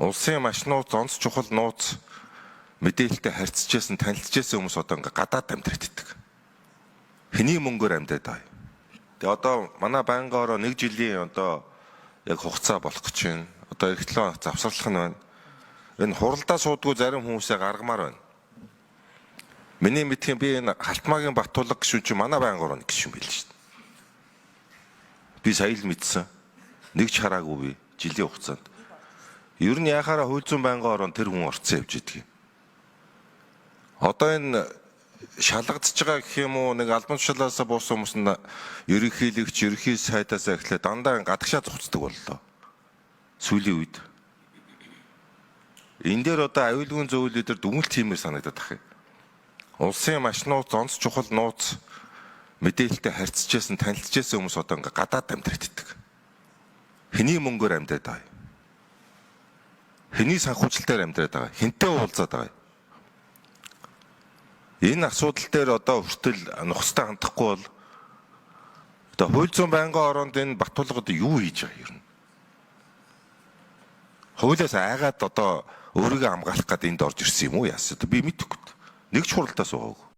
Улсын маш нууц, онц чухал нууц мэдээлэлтэй харьцажсэн, танилцжсэн хүмүүс одоо ингээ гадаад амьдраад иддэг. Хэний мөнгөөр амьдраад байгаа юм? Тэгээ одоо манай байнгын ороо нэг жилийн одоо яг хугацаа болох гэж байна. Одоо эх 7 хоног завсарлах нь байна. Энэ хуралдаа суудгүй зарим хүмүүсээ гаргамаар байна. Миний мэдхийн би энэ Халтмаагийн Батулга гишүүн чинь манай байнгын орооны гишүүн байл шүү дээ. Би сая л мэдсэн. Нэг ч хараагүй би жилийн хугацаанд. Ер нь яхаараа хууль зүйн байнгын ороонд тэр хүн орцсон явж идэг юм. Одоо энэ шалгагдж байгаа гэх юм уу, нэг албан тушаалаас буусан хүмүүс нь ерөнхийлөгч, ерөнхий сайдаас эхлээд дандаа гадагшаа зугцдаг боллоо. Сүүлийн үед. Энэ дээр одоо аюулгүй зөвлөлөөр дүгнэлт хиймээр санагдаад ах юм. Улсын маш нууц, онц чухал нууц мэдээлэлтэй харьцажсэн, танилцжсэн хүмүүс одоо ингээ гадаад амьдраад иддэг. Хэний мөнгөөр амьдраад байгаа юм? Хэний санхүүжилтээр амьдраад байгаа юм? Хэнтэй уулзаад байгаа юм? Энэ асуудал дээр одоо хүртэл нухацтай хандахгүй бол одоо хууль зүйн байнгын ороонд энэ Батулга одоо юу хийж байгаа юм? Хуулиас айгаад одоо өөрийгөө хамгаалах гээд энд орж ирсэн юм уу яасан? Би мэдэхгүй. Нэг ч хуралдаа суугаагүй.